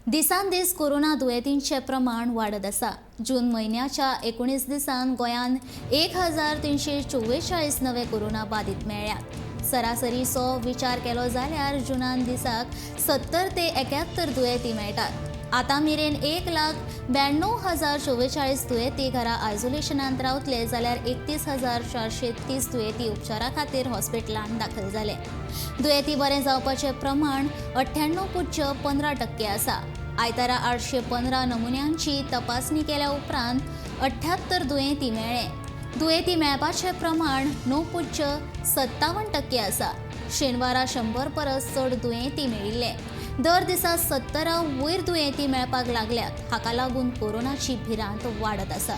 दिसान दीस कोरोना दुयेंतींचें प्रमाण वाडत आसा. जून म्हयन्याच्या 19 दिसान गोंयांत 1344 नवे कोरोना बाधित मेळ्ळ्यात. सरासरीचो विचार केलो जाल्यार जुनान दिसाक 70 ते 71 दुयेंती मेळटात. आतां मेरेन 1,92,044 दुयेंती घरा आयसोलेशनांत रावतले जाल्यार 31,430 दुयेंती उपचारा खातीर हॉस्पिटलांत दाखल जाले. दुयेंती बरें जावपाचें प्रमाण 98.15% आसा. आयतारा 815 नमुन्यांची तपासणी केल्या उपरांत 78 दुयेंती मेळ्ळे. दुयेंती मेळपाचें प्रमाण 9.57% आसा. शेनवारा 100 परस चड दुयेंती मेळिल्ले. दर दिसा 70 वयर दुयेंती मेळपाक लागल्यात. हाका लागून कोरोनाची भिरांत वाडत आसा.